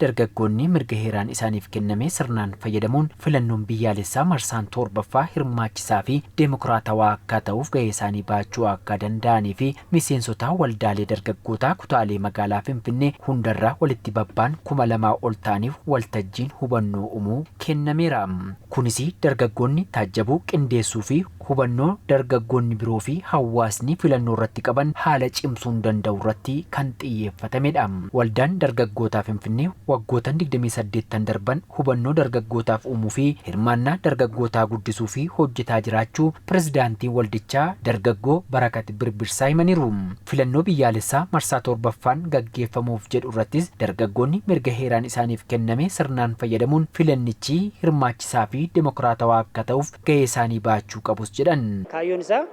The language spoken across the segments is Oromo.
Dargaggoonni mirga heeraan isaaniif kenname sirnaan fayyadamuun filannoon biyyaalessaa marsaan torbaffaa hirmaachisaa fi deemokiraatawaa akka ta'uuf gahee isaanii baachuu akka danda'anii fi miseensota waldaalee dargaggootaa kutaalee magaalaa Finfinnee hundarraa walitti babbaan 2000 ol ta'aniif waltajjiin hubannoo uumuu kennameera. Kunis dargaggoonni taajjabuu, qindeessuu fi hubannoo dargaggoonni biroo fi hawaasni filannoo irratti qaban haala cimsuun danda'u irratti kan xiyyeeffatamedha. Waldaan dargaggootaa Finfinnee waggootan 28 darban hubannoo dargaggootaaf uumuu fi hirmaannaa dargaggootaa guddisuu fi hojjetaa jiraachuu pirezidaantiin waldichaa dargaggoo Barakat Birbirsaa himaniiru. Filannoo biyyaalessaa marsaa torbaffaan gaggeeffamuuf jedhu irrattis dargaggoonni mirga heeraan isaaniif kenname sirnaan fayyadamuun filannichi hirmaachisaa fi demokiraatawaa akka ta'uuf gahee isaanii baachuu qabus jedhan. Kaayyoon isaa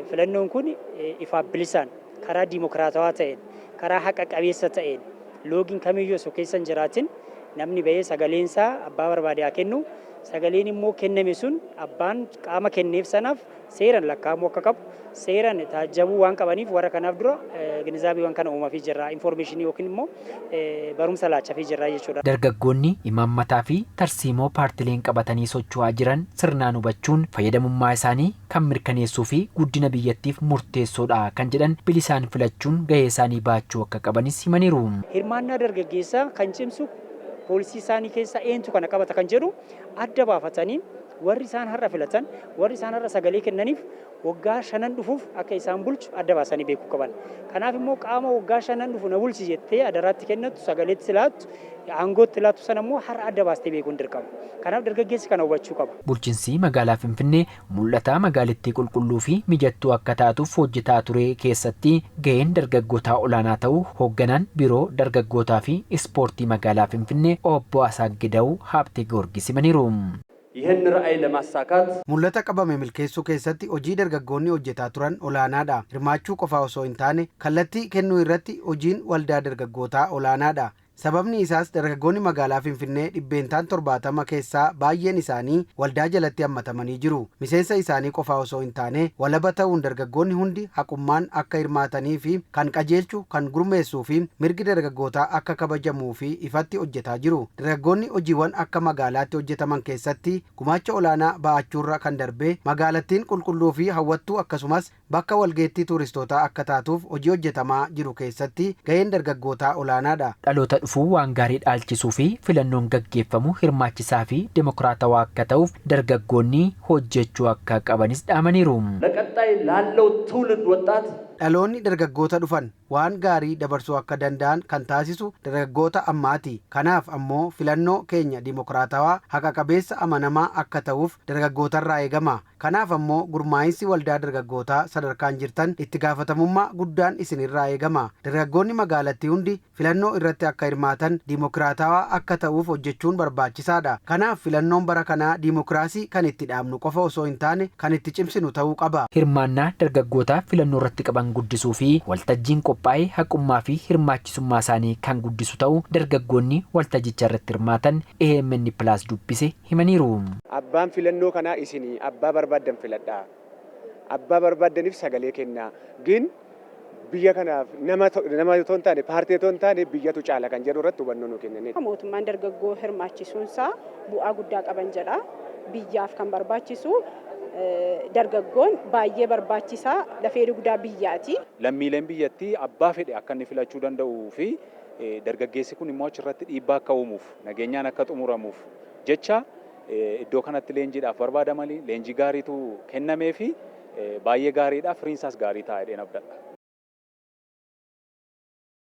filannoon kun ifaaf bilisaan, karaa dimokiraatawaa ta'een, karaa haqa qabeessa ta'een, loogiin kamiyyuu osoo keessa hin jiraatin, namni bahee sagaleensaa abbaa barbaade haa kennu. Sagaleen immoo kenname sun abbaan qaama kenneef sanaaf seeran lakkaa'amuu akka qabu, seeran taajjabuu waan qabaniif, warra kanaaf dura ginizaabiiwwan kana uumafii jirra. Information yookiin immoo barumsa laachafii jirra jechuudha. Dargaggoonni imaammataa fi tarsiimoo paartileen qabatanii socho'aa jiran sirnaan hubachuun fayyadamummaa isaanii kan mirkaneessuu fi guddina biyyattiif murteessoodha kan jedhan bilisaan filachuun gahee isaanii baachuu akka qabanis himaniiru. Hirmaannaa dargaggeessaa kan cimsu poolisii isaanii keessaa eentu kana qabata kan jedhu adda baafatanii, warri isaan har'a filatan, warri isaan har'a sagalee kennaniif waggaa 5 dhufuuf akka isaan bulchu adda baasanii beekuu qaban. Kanaaf immoo qaama waggaa 5 dhufu na bulchi jettee adaraatti kennattu, sagaleetti laattu, aangootti laattu sana immoo har'a adda baastee beekuun dirqama. Kanaaf dargaggeessi kana hubachuu qaba. Bulchiinsi magaalaa Finfinnee mul'ata magaalittii qulqulluu fi mijattuu akka taatuuf hojjetaa ture keessatti gaheen dargaggootaa olaanaa ta'uu hoogganaan biiroo dargaggootaa fi ispoortii magaalaa Finfinnee obbo Asaaggidaw Habte Giyoorgis himaniiru. ይህን ራዕይ ለማሳካት Mul'ata qabame milkeessuu keessatti hojii dargaggoonni hojjetaa turan olaanaadha. Hirmaachuu qofaa osoo hin taane, kallattii kennuu irratti hojiin waldaa dargaggootaa olaanaadha. Sababni isaas dargaggoonni magaalaa Finfinnee 70% keessaa baay'een isaanii waldaa jalatti hammatamanii jiru. Miseensa isaanii qofaa osoo hin taane, walaba ta'uun dargaggoonni hundi haqummaan akka hirmaatanii fi kan qajeelchu, kan gurmeessuu fi mirgi dargaggootaa akka kabajamuu fi ifatti hojjetaa jiru. Dargaggoonni hojiiwwan akka magaalaatti hojjetaman keessatti gumaacha olaanaa ba'achuurra kan darbee, magaalattiin qulqulluu fi hawwattuu akkasumas bakka walgeettii tuuristootaa akka taatuuf hojii hojjetamaa jiru keessatti gaheen dargaggootaa olaanaadha. Dhaloota dhufuu waan gaarii dhaalchisuu fi filannoon gaggeeffamu hirmaachisaa fi demokiraatawaa akka ta'uuf dargaggoonni hojjechuu akka qabanis dhaamaniiru. ለቀጣይ ላለው ትውልድ ወጣት Dhaloonni dargaggoota dhufan waan gaarii dabarsuu akka danda'an kan taasisu dargaggoota ammaati. Kanaaf ammoo filannoo keenya dimokiraatawaa, haqa qabeessa, amanamaa akka ta'uuf dargaggootarraa eegama. Kanaaf ammoo gurmaa'insi waldaa dargaggootaa sadarkaan jirtan itti gaafatamummaa guddaan isinirraa eegama. Dargaggoonni magaalattii hundi filannoo irratti akka hirmaatan, dimokiraatawaa akka ta'uuf hojjechuun barbaachisaadha. Kanaaf filannoon bara kanaa dimokiraasii kan itti dhaabnu qofa osoo hin taane, kan itti cimsinu ta'uu qaba. Hirmaannaa dargaggootaa filannoo irratti qaban guddisuu fi waltajjiin qophaa'e haqummaa fi hirmaachisummaa isaanii kan guddisu ta'uu dargaggoonni waltajjicha irratti hirmaatan AMN Plus dubbise himaniiru. Abbaan filannoo kanaa isinii, abbaa barbaaddan filadhaa. Abbaa barbaaddaniif sagalee kennaa. Gin biyya kanaaf nama otoo hin taane, paartii otoo hin taane, biyyatu caala kan jedhu irratti hubannoo nu kennanidha. Mootummaan dargaggoo hirmaachisuunsaa bu'aa guddaa qaban jedha. Biyyaaf kan barbaachisu dargaggoon baay'ee barbaachisaa, lafee dugdaa biyyaati. Lammiileen biyyattii abbaa fedhe akka inni filachuu danda'uu fi dargaggeessi kun immoo achirratti dhiibbaa akka uumuuf, nageenyaan akka xumuramuuf jecha iddoo kanatti leenjiidhaaf barbaadamanii leenjii gaariitu kennamee fi baay'ee gaariidha, firiinsaas gaarii ta'a jedheen abdadha.